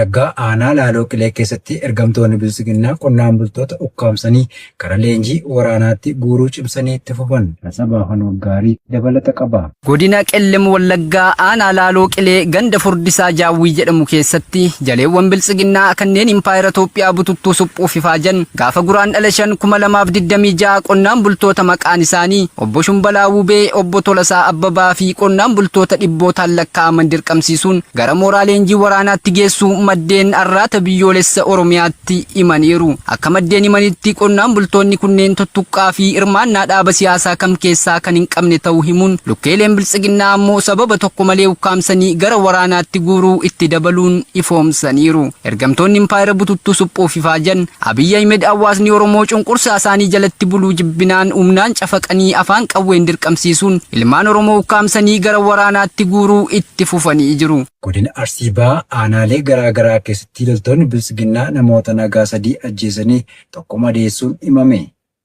Wallaggaa aanaa Laaloo Qilee keessatti ergamtoonni Biltsiginnaa qonnaan bultoota ukkaamsanii gara leenjii waraanaatti guuruu cimsanii itti fufan. Sabaa Gaarii dabalata qaba. Godina Qellem Wallaggaa aanaa Laaloo Qilee ganda Furdisaa Jaawwii jedhamu keessatti jaleewwan Biltsiginnaa kanneen impaayera Itoophiyaa bututtuu suphuuf ifaajan gaafa Guraandhala 5, 2026 qonnaan bultoota maqaan isaanii Obbo Shumbalaa Wubee, Obbo Tolasaa Abbabaa fi qonnaan bultoota dhibbootaan lakkaa'aman dirqamsiisuun gara mooraa leenjii waraanaatti geessuu maddeen Arraata Biyyoolessa Oromiyaatti himaniiru. Akka maddeen himanitti qonnaan bultoonni kunneen tuttuqqaa fi hirmaannaa dhaaba siyaasaa kam keessaa kan hin qabne ta'uu himuun lukkeeleen Biltsiginnaa ammoo sababa tokko malee ukkaamsanii gara waraanaatti guuruu itti dabaluun ifoomsaniiru. Ergamtoonni impaayera bututtuu suphuuf ifaajan Abiy Ahimed hawaasni Oromoo cunqursaa isaanii jalatti buluu jibbinaan humnaan cafaqanii afaan qawween dirqamsiisuun ilmaan Oromoo ukkaamsanii gara waraanaatti guuruu itti fufanii jiru. Godina Arsii Bahaa aanaalee garaa garaa keessatti loltoonni Biltsiginnaa namoota nagaa 3 ajjeesanii 1 madeessuun himame.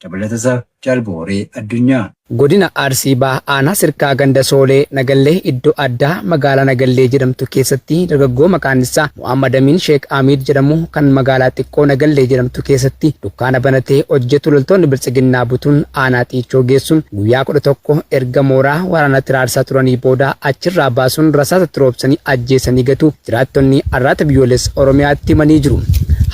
Dabalata isaa Jaal Booree Addunyaa. Godina Arsii Bahaa Aanaa Sirkaa Ganda Soolee Nagallee iddoo addaa magaalaa Nagallee jedhamtu keessatti dargaggoo maqaan isaa Muhammad Amiin Sheek Amiid jedhamu kan magaalaa xiqqoo Nagallee jedhamtu keessatti dukkaana banatee hojjetu loltoonni Biltsiginnaa butuun aanaa Xiichoo geessuun guyyaa 11 erga mooraa waraanaatti raarsaa turanii booda achirraa baasuun rasaasa itti roobsanii ajjeesanii gatuu jiraattonni Arraata Biyyoolessa Oromiyaatti himanii jiru.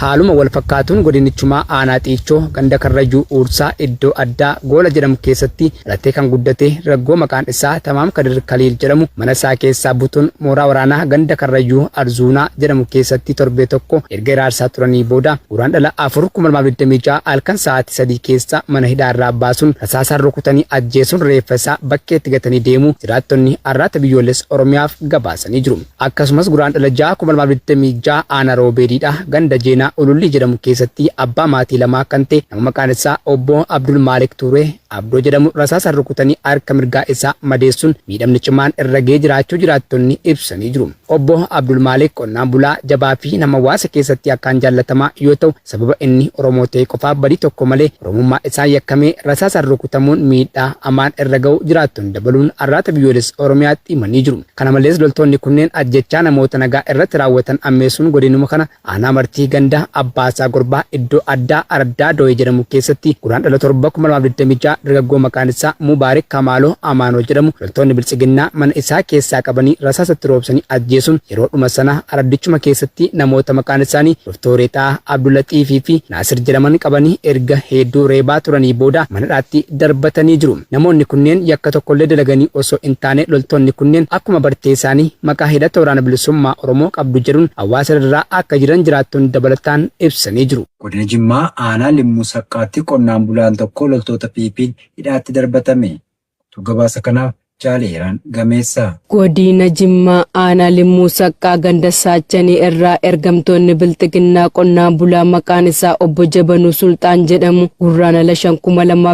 Haaluma wal fakkaatuun godinichumaa aanaa Xiichoo ganda Karrayyuu Uursaa iddoo addaa Goola jedhamu keessatti dhalatee kan guddate dargaggoo maqaan isaa Tamaam Kadir Kaliil jedhamu mana isaa keessaa butuun mooraa waraanaa ganda Karrayyuu Arzuunaa jedhamu keessatti torbee tokko erga hiraarsaa turanii booda Guraandhala 4, 2026 halkan sa'aatii 3 keessa mana hidhaa irraa baasuun rasaasaan rukutanii ajjeesuun reeffa isaa bakkeetti gatanii deemuu jiraattonni Arraata Biyyoolessa Oromiyaaf gabaasanii jiru. Akkasumas Guraandhala 6, 2026 aanaa Roobee Diidhaa ganda Jeenaa Ulullii jedhamu keessatti abbaa maatii lamaa kan ta'e nama maqaan isaa Obbo Abdul Maalik Tuuree Abdoo jedhamu rasaasaan rukutanii harka mirgaa isaa madeessuun miidhamni cimaan irra ga'ee jiraachuu jiraattonni ibsanii jiru. Obbo Abdul Maalik qonnaan bulaa jabaa fi nama hawaasa keessatti akkaan jaallatamaa yoo ta'u, sababa inni Oromoo ta'e qofaaf badii tokko malee Oromummaa isaan yakkamee rasaasaan rukutamuun miidhaa hamaan irra ga'uu jiraattonni dabaluun Arraata Biyyoolessa Oromiyaatti himanii jiru. Kana malees loltoonni kunneen ajjeechaa namoota nagaa irratti raawwatan ammeessuun godinuma kana aanaa Martii ganda Abbaasaa Gorbaa iddoo addaa Araddaa Dooyee jedhamu keessatti Guraandhala 7, 2026 dargaggoo maqaan isaa Mubaarik Kamaaloo Amaanoo jedhamu loltoonni Biltsiginnaa mana isaa keessaa qabanii rasaasa itti roobsanii ajjeesuun yeroodhuma sana araddichuma keessatti namoota maqaan isaanii Doftooree Xahaa, Abdulaxiifii fi Naasir jedhaman qabanii erga heedduu reebaa turanii booda mana hidhaatti darbatanii jiru. Namoonni kunneen yakka tokkollee dalaganii osoo hin taane loltoonni kunneen akkuma bartee isaanii maqaa hidhata Waraana Bilisummaa Oromoo qabdu jedhuun hawaasa dararaa akka jiran jiraattonni dabalataan ibsanii jiru. Godina Jimmaa aanaa Limmuu Saqqaatti qonnaan bulaan tokko loltoota PPn hidhaatti darbatame. Guutuu gabaasa kanaaf Jaal Eeraan Gameessa. Godiina Jimmaa aanaa Limmuu Saqqaa ganda Saachanii irraa ergamtoonni Bilxiginnaa qonnaan bulaa maqaan isaa Obbo Jabanuu Sulxaan jedhamu Gurraandhala 5,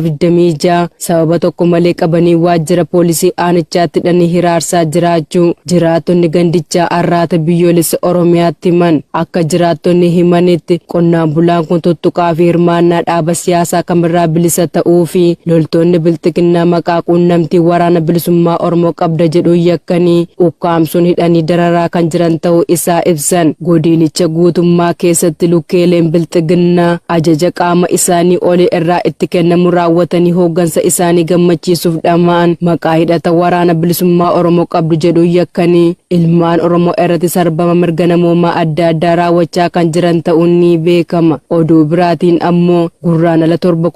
2026 sababa tokko malee qabanii waajjira poolisii aanichaatti hidhanii hiraarsaa jiraachuu jiraattonni gandichaa Arraata Biyyoolessa Oromiyaatti himan. Akka jiraattonni himanitti qonnaan bulaan kun tuttuqaa fi hirmaannaa dhaaba siyaasaa kamirraa bilisa ta'uu fi loltoonni Bilxiginnaa maqaa quunnamtii Waraana Bilisummaa Oromoo qabda jedhuun yakkanii ukkaamsuun hidhanii dararaa kan jiran ta'uu isaa ibsan. Godinicha guutummaa keessatti lukkeeleen Bilxiginnaa ajaja qaama isaanii olii irraa itti kennamu raawwatanii hooggansa isaanii gammachiisuuf dhama'an maqaa hidhata Waraana Bilisummaa Oromoo qabdu jedhuun yakkanii ilmaan Oromoo irratti sarbama mirga namoomaa adda addaa raawwachaa kan jiran ta'uun ni beekama. Oduu biraatiin ammoo Gurraandhala 7,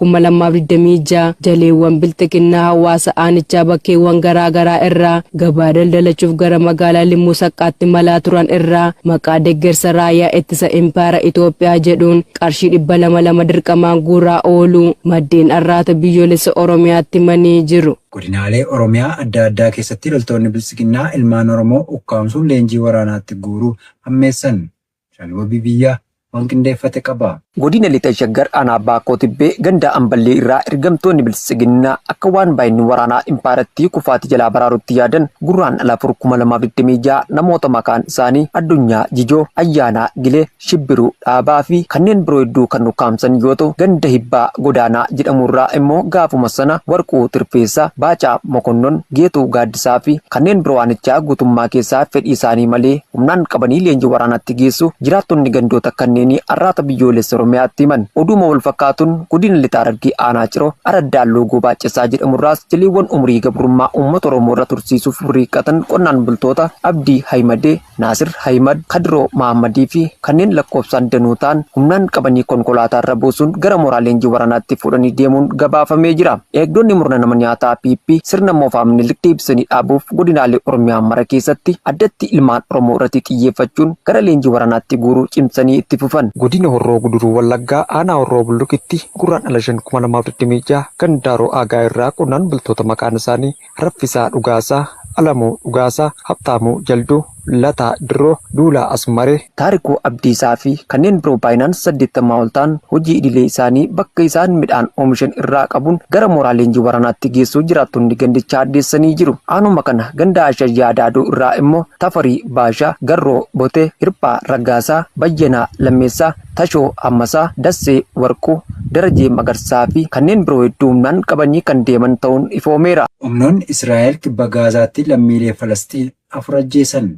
2026 jaleewwan Bilxiginnaa hawaasa aanichaa bakkeewwan garaa garaa irraa gabaa daldalachuuf gara magaalaa Limmuu Saqqaatti malaa turan irraa maqaa deggersa raayyaa ittisa impaayera Itoophiyaa jedhuun qarshii 200 2 dirqamaan guuraa ooluu maddeen Arraata Biyyoolessa Oromiyaatti himanii jiru. Godinaalee Oromiyaa adda addaa keessatti loltoonni Biltsiginnaa ilmaan Oromoo ukkaamsuun leenjii waraanaatti guuruu hammeessan. Jaal Wabii Biyyaa waan qindeeffate qaba. Godina Lixa Shaggar aanaa Baakkoo Tibbee ganda Amballee irraa ergamtoonni Biltsiginnaa akka waan baay'inni waraanaa impaarattii kufaatii jalaa baraarutti yaadan Gurraandhala 4, 2026 namoota maqaan isaanii Addunyaa Jijoo, Ayyaanaa Gilee, Shibbiruu Dhaabaa fi kanneen biroo hedduu kan ukkaamsan yoo ta'u, ganda Hibbaa Godaanaa jedhamu irraa immoo gaafuma sana Warquu Tirfeessaa, Baacaa Mokonnon, Geetuu Gaaddisaa fi kanneen biroo aanichaa guutummaa keessaa fedhii isaanii malee humnaan qabanii leenjii waraanaatti geessuu jiraattonni gandoota kanneenii Arraata Biyyoolessa Oromiyaatti himan. Oduuma wal fakkaatuun Godina Lixa Harargee Aanaa Ciroo Araddaa Loogoo Baaccesaa jedhamurraas jaleewwan umurii gabrummaa uummata Oromoo irra tursiisuuf riiqqatan qonnaan bultoota Abdii Hayimadee, Naasir Hayimad, Kadiroo Mahammadii fi kanneen lakkoofsaan danuu ta'an humnaan qabanii konkolaataa irra buusuun gara mooraa leenjii waraanaatti fuudhanii deemuun gabaafamee jira. Eegdonni murna nama nyaataa PP sirna moofaa Minilik deebisanii dhaabuuf godinaalee Oromiyaa mara keessatti addatti ilmaan Oromoo irratti xiyyeeffachuun gara leenjii waraanaatti guuruu cimsanii itti fufan. Godina Horroo Guduruu Wallaggaa Aanaa Horroo Bulluqitti Gurraandhala 5, 2026 ganda Haroo Aagaa irraa qonnaan bultoota maqaan isaanii Raffisaa Dhugaasaa, Alamuu Dhugaasaa, Habtaamuu Jalduu, Lataa Dirroo, Duulaa Asmaree, Taarikuu Abdiisaa fi kanneen biroo baay'inaan 80 ol ta'an hojii idilee isaanii bakka isaan midhaan oomishan irraa qabuun gara mooraa leenjii waraanaatti geessuu jiraattonni gandichaa addeessanii jiru. Aanuma kana ganda Ashayyaa Daadoo irraa immoo Tafarii Baashaa, Garroo Botee, Hirphaa Raggaasaa, Bayyanaa Lammeessaa, Tashoo Ammasaa, Dassee Warquu, Darajee Magarsaa fi kanneen biroo hedduu humnaan qabanii kan deeman ta'uun ifoomeera. Humnoonni Israa'el kibba Gaazaatti lammiilee Falasxiin 4 ajjeesan.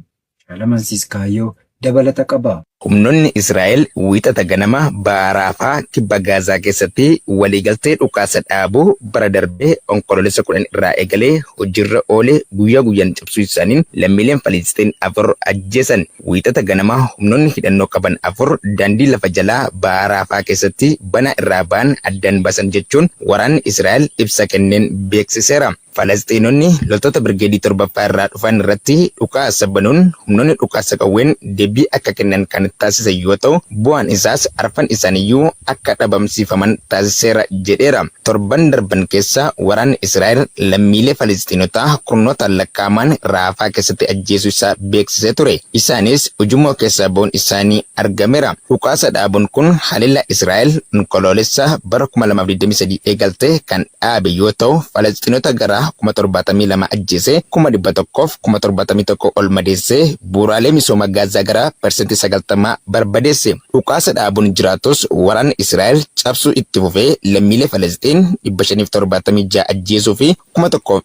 Shaalamansiis Kaayyoo dabalata qaba. Humnoonni Israa'el Wiixata ganama baha Raafaa kibba Gaazaa keessatti waliigaltee dhukaasa dhaabuu bara darbe Onkoloolessa 10 irraa eegalee hojiirra oole guyyaa guyyaan cabsuu isaaniin lammiileen Falisxiin 4 ajjeesan. Wiixata ganama humnoonni hidhannoo qaban 4 daandii lafa jalaa baha Raafaa keessatti banaa irraa ba'an addaan baasan jechuun waraanni Israa'el ibsa kenneen beeksiseera. Falasxiinonni loltoota Birgeedii 7ffaa irraa dhufan irratti dhukaasa banuun humnoonni dhukaasa qawween deebii akka kennan kan taasise yoo ta'u, bu'aan isaas arfan isaaniiyyuu akka dhabamsiifaman taasiseera jedheera. Torban darban keessa waraanni Israa'el lammiilee Falisxiinotaa kurnootaan lakkaa'aman Raafaa keessatti ajjeesuu isaa beeksisee ture. Isaanis ujummoo keessaa ba'uun isaanii argameera. Dhukaasa dhaabuun kun haleellaa Israa'el Onkoloolessa bara 2023 eegalte kan dhaabe yoo ta'u, Falasxiinota gara 72,000 ajjeesee, 171,000 ol madeessee, bu'uuraalee misooma Gaazaa gara parsantii 90 barbadeesse. Dhukaasa dhaabuun jiraatus waraanni Israa'el cabsuu itti fufee lammiilee Falasxiin 576 ajjeesuu fi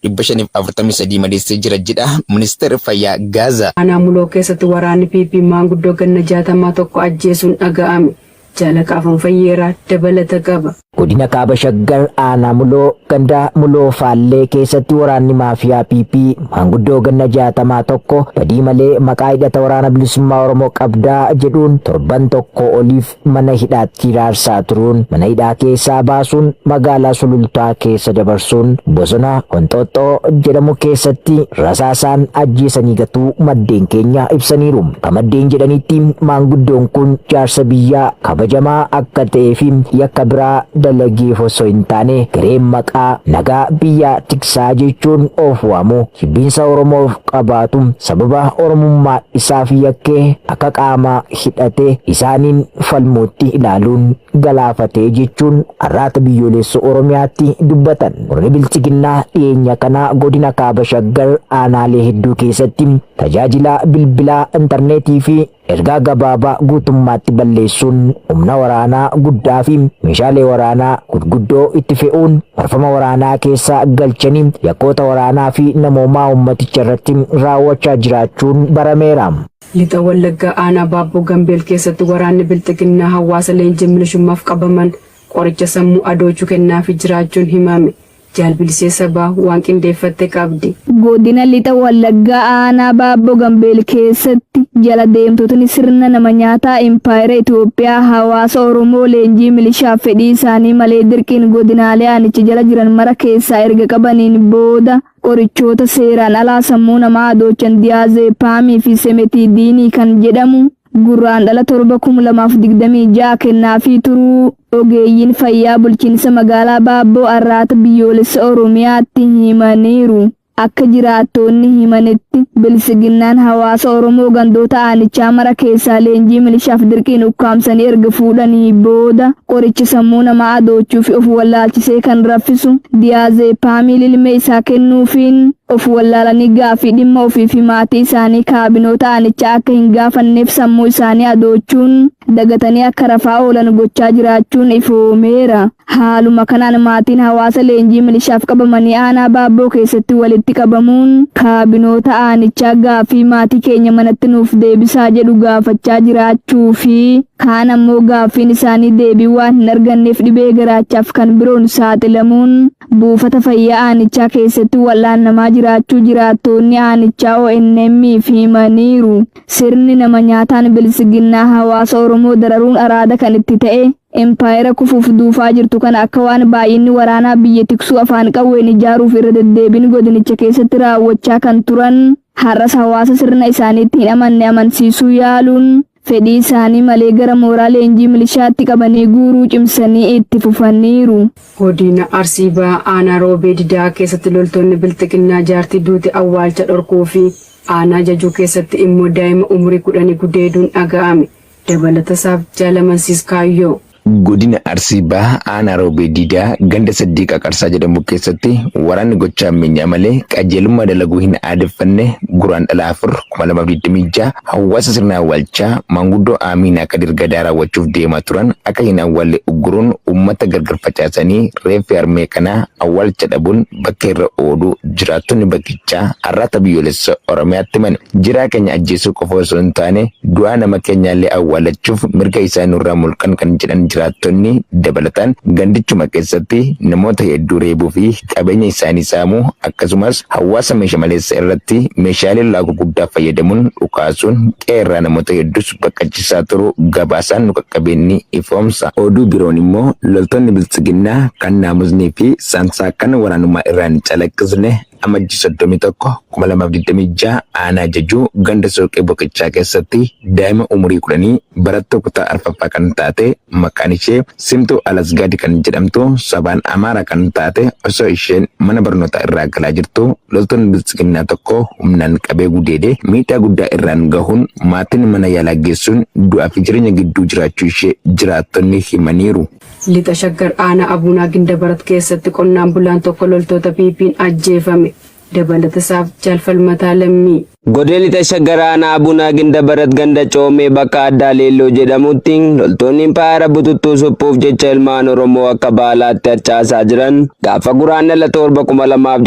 1,543 madeessee jira jedha Ministeerri Fayyaa Gaazaa. Aanaa Muloo keessatti waraanni PP maanguddoo ganna 60 tokko ajjeesuun dhaga'ame. Jaal Aqaafoon Fayyeeraa dabalata qaba. Godina Kaaba Shaggar aanaa Muloo ganda Muloo Faallee keessatti waraanni maafiyaa PP maanguddoo ganna 60 tokko badii malee maqaa hidhata Waraana Bilisummaa Oromoo qabdaa jedhuun torban tokkoo oliif mana hidhaatti hiraarsaa turuun mana hidhaa keessaa baasuun magaalaa Sulultaa keessa dabarsuun bosona Honxooxxoo jedhamu keessatti rasaasaan ajjeesanii gatuu maddeen keenya ibsaniiru. Akka maddeen jedhanitti maanguddoon kun jaarsa biyyaa kabajamaa akka ta'ee fi yakka biraa dalageef osoo hin taane gareen maqaa nagaa biyyaa tiksaa jechuun of waamu jibbiinsa Oromoof qabaatu sababa Oromummaa isaaf yakkee akka qaama hidhate isaaniin falmuutti ilaaluun galaafate jechuun Arraata Biyyoolessa Oromiyaatti dubbatan. Murni Biltsiginnaa dhiyeenya kana godina Kaaba Shaggar aanaalee hedduu keessatti tajaajila bilbilaa, intarneetii fi ergaa gabaabaa guutummaatti balleessuun humna waraanaa guddaa fi meeshaalee waraanaa gurguddoo itti fe'uun marfama waraanaa keessa galchanii yakkoota waraanaa fi namoomaa uummaticha irratti raawwachaa jiraachuun barameera. Lixa Wallaggaa aanaa Baabboo Gambeel keessatti waraanni Bilxiginnaa hawaasa leenjii milishummaaf qabaman qoricha sammuu adoochu kennaafii jiraachuun himame. Jaal Bilisee Sabaa waan qindeeffatte qabdi. Godina Lixa Wallaggaa aanaa Baabboo Gambeel keessatti jala deemtotni sirna nama nyaataa impaayera Itoophiyaa hawaasa Oromoo leenjii milishaaf fedhii isaanii malee dirqiin godinaalee aanicha jala jiran mara keessaa erga qabaniin booda qorichoota seeraan alaa sammuu namaa adoochan Diyaazeepaamii fi Semetiidiinii kan jedhamu Gurraandhala 7,2026 kennaafii turuu ogeeyyiin fayyaa bulchiinsa magaalaa Baabboo Arraata Biyyoolessa Oromiyaatti himaniiru. Akka jiraattoonni himanitti Biltsiginnaan hawaasa Oromoo gandoota aanichaa mara keessaa leenjii milishaaf dirqiin ukkaamsanii erga fuudhanii booda qoricha sammuu namaa adoochuu fi of wallaalchisee kan raffisu diyaazeepaamii lilmee isaa kennuufiin of wallaalanii gaaffii dhimma ofii fi maatii isaanii kaabinoota aanichaa akka hin gaafanneef sammuu isaanii adoochuun dagatanii akka rafaa oolan gochaa jiraachuun ifoomeera. Haaluma kanaan maatiin hawaasa leenjii milishaaf qabamanii aanaa Baabboo keessatti walitti qabamuun kaabinoota aanichaa gaaffii maatii keenya manatti nuuf deebisaa jedhu gaafachaa jiraachuu fi kaan ammoo gaaffiin isaanii deebii waan hin arganneef dhibee garaachaaf kan biroon saaxilamuun buufata fayyaa aanichaa keessatti wal'aannamaa jiraachuu jiraattoonni aanichaa ONM'f himaniiru. Sirni nama nyaataan Biltsiginnaa hawaasa Oromoo dararuun araada kan itti ta'e Empaayera kufuuf duufaa jirtu kana akka waan baay'inni waraanaa biyya tiksuu afaan qawween ijaaruuf irra deddeebiin godinicha keessatti raawwachaa kan turan har'as hawaasa sirna isaaniitti hin amanne amansiisuu yaaluun fedhii isaanii malee gara mooraa leenjii milishaatti qabanii guuruu cimsanii itti fufaniiru. Godina Arsii Bahaa Aanaa Roobee Didaa keessatti loltoonni Bilxiginnaa jaartii duute awwaalcha dhorkuu fi Aanaa Jajuu keessatti immoo daa'ima umurii kudhanii gudeeduun dhaga'ame. Dabalatasaaf Jaal Amansiis Kaayyoo. Godina Arsii Bahaa Aanaa Roobee Diidaa ganda Saddiiqaa Qarsaa jedhamu keessatti waraanni gocha hammeenyaa malee qajeelummaa dalaguu hin aadeffanne Guraandhala 4, 2026 hawaasa sirna awwaalchaa maanguddoo Aamiinaa Kadir Gadaa raawwachuuf deemaa turan akka hin awwaalle ugguruun uummata gargar facaasanii reeffi harmee kanaa awwaalcha dhabuun bakka irra ooluu jiraattonni bakkichaa Arraata Biyyoolessa Oromiyaatti himan. Jiraa keenya ajjeesuu qofa osoo hin taane du'aa nama keenyaallee awwaalachuuf mirga isaa nurraa mulqan kan jedhan jiraattonni dabalataan gandichuma keessatti namoota hedduu reebuu fi qabeenya isaanii saamuu akkasumas hawaasa meesha maleessa irratti meeshaalee lolaa gurguddaa fayyadamuun dhukaasuun qe'ee irraa namoota hedduus baqachiisaa turuu gabaasaan nu qaqqabeen ni ifoomsa. Oduu biroon immoo loltoonni Biltsiginnaa kan naamusnii fi saansaakkaan waraanummaa irraa hin calaqqisne Amajjii 31, 2026 aanaa Jajuu ganda Sooqee Boqichaa keessatti daa'ima umurii kudhanii barattuu kutaa arfaffaa kan taate maqaan ishee Simtuu Alasgaad kan jedhamtu sabaan Amaaraa kan taate osoo isheen mana barnootaa irraa galaa jirtu loltoonni Biltsiginnaa tokko humnaan qabee gudeede miidhaa guddaa irraan gahuun maatiin mana yaalaa geessuun du'aa fi jireenya gidduu jiraachuu ishee jiraattonni himaniiru. Lixa Shaggar Aanaa Abuunaa Gindabarat keessatti qonnaan bulaan tokko loltoota PPn ajjeefame. Dabalatasaaf Jaal Falmataa Lammii. Godina Lixa Shaggar Aanaa Abuunaa Gindabarat ganda Coomee bakka addaa Leelloo jedhamutti loltoonni impaayera bututtuu suphuuf jecha ilmaan Oromoo akka baalaatti harcaasaa jiran gaafa Guraandhala 7,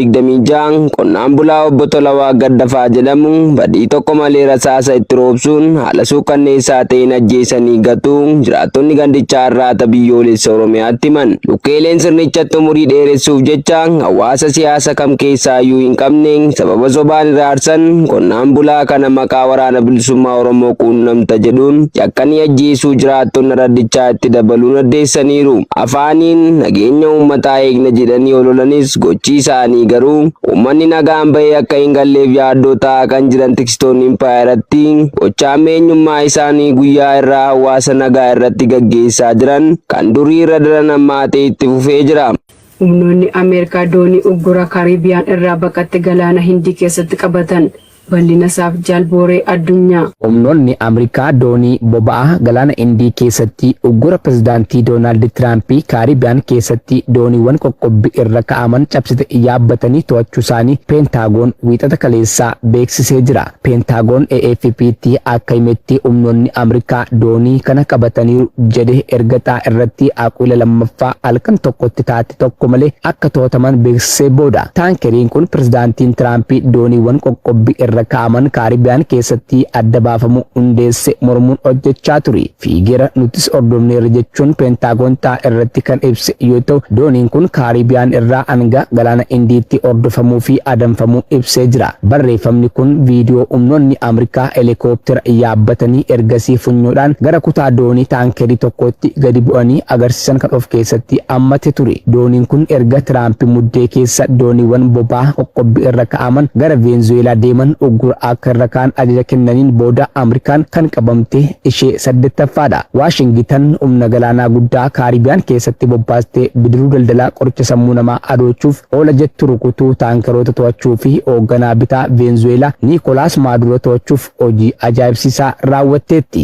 2026 qonnaan bulaa obbo Tolawaa Gaddafaa jedhamu badii tokko malee rasaasa itti roobsuun haala suukkanneessaa ta'een ajjeesanii gatuu jiraattonni gandichaa Arraata Biyyoolessa Oromiyaatti himan. Lukkeeleen sirnichatti umurii dheeressuuf jecha hawaasa siyaasa kam keessaayyuu hin qabne sababa sobaan hiraarsan qonnaan bulaa kana maqaa Waraana Bilisummaa Oromoo quunnamta jedhuun yakkanii ajjeesuu jiraattonni araddichaa itti dabaluun addeessaniiru. Afaaniin nageenya uummataa eegna jedhanii ololanis gochi isaanii garuu uummanni nagaan bahee akka hin galleef yaaddoo ta'aa kan jiran tiksitoonni impaayerattii gocha hammeenyummaa isaanii guyyaa irraa hawaasa nagaa irratti gaggeessaa jiran kan durii irra daran hammaatee itti fufee jira. Humnoonni Ameerikaa doonii uggura Kaariibiyaan irraa baqatte Galaana Hindii keessatti qabatan. Bal'inasaaf Jaal Booree Addunyaa. Humnoonni Amrikaa doonii boba'aa Galaana Indii keessatti uggura Pirezidaantii Doonaald Tiraampi Kaaribiyaan keessatti dooniiwwan qoqqobbi irra ka'aman cabsite yaabbatanii to'achuusaanii Peentaagoon Wiixata kaleessaa beeksisee jira. Peentaagoon AFPtti akka himetti humnoonni Amrikaa doonii kana qabataniiru jedhe erga xaa irratti Aquila 2ffaa halkan tokkotti taate tokko malee akka to'ataman beeksisee booda. Taankeriin kun Pirezidaantiin Tiraampi dooniiwwan qoqqobbi irra kaa'aman Kaaribiyaan keessatti adda baafamu hundeesse mormuun hojjechaa ture. Fiigeera nutis hordofneerra jechuun Peentaagoon xaa irratti kan ibse yoo ta'u, dooniin kun Kaaribiyaan irraa hanga Galaana Indiitti hordofamuu fi adamfamuu ibsee jira. Barreeffamni kun viidiyoo humnoonni Amrikaa helikooptera yaabbatanii ergasii funyoodhaan gara kutaa doonii taankerii tokkootti gadi bu'anii agarsiisan kan of keessatti hammate ture. Dooniin kun erga Tiraamp Muddee keessa dooniiwwan boba'aa qoqqobbi irra ka'aman gara Veenzuweelaa deeman uggura akka irra kaan ajaja kennaniin booda Ameerikaan kan qabamte ishee saddeettaffaadha. Waashingitan humna galaanaa guddaa Kaaribiyaan keessatti bobbaastee bidiruu daldalaa qoricha sammuu namaa adoochuuf oola jettu rukutuu, taankaroota to'achuu fi hoogganaa bitaa Veenzuweelaa Niikolaas Maaduroo to'achuuf hojii ajaa'ibsiisaa raawwatteetti.